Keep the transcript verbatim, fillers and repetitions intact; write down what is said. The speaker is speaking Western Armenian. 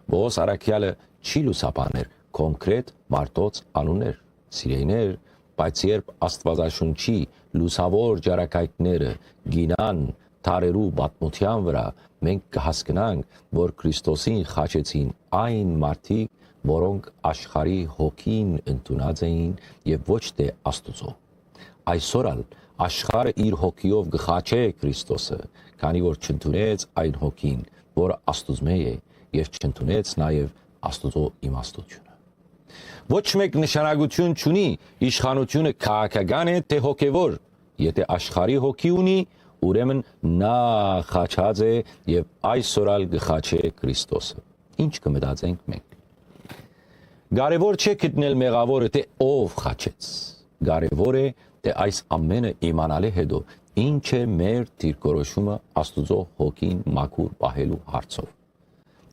Պողոս առաքեալը չի լուսաբաներ կոնկրետ մարդոց անուններ, սիրեյներ, բայց երբ Աստուածաշունչի լուսաւոր ճառագայթները գինան դարերու պատմութեան վրայ, մենք կը հասկնանք, որ Քրիստոսին խաչեցին այն մարդիկ, որոնք աշխարհի հոգին ընդունած էին եւ ոչ թէ Աստուծոյ։ Այսօր ալ աշխարհը իր հոգիով կը խաչէ Քրիստոսը, քանի որ չընդունեց այն հոգին, որը Աստուծմէ է, եւ չընդունեց նաեւ Աստուծոյ իմաստութիւնը։ Ոչ մէկ նշանակութիւն չունի իշխանութիւնը քաղաքական է թէ հոգեւոր, եթէ աշխարհի հոգի ունի, ուրեմն նա խաչած է եւ այսօր ալ կը խաչէ Քրիստոսը։ Ինչ կը մտածենք մենք։ Կարեւոր չէ գտնել մեղաւորը թէ ով խաչեց։ Կարեւոր է թէ այս ամէնը իմանալէ հետո ինչ է մեր դիրքորոշումը Աստուծոյ հոգին մաքուր պահելու հարցով։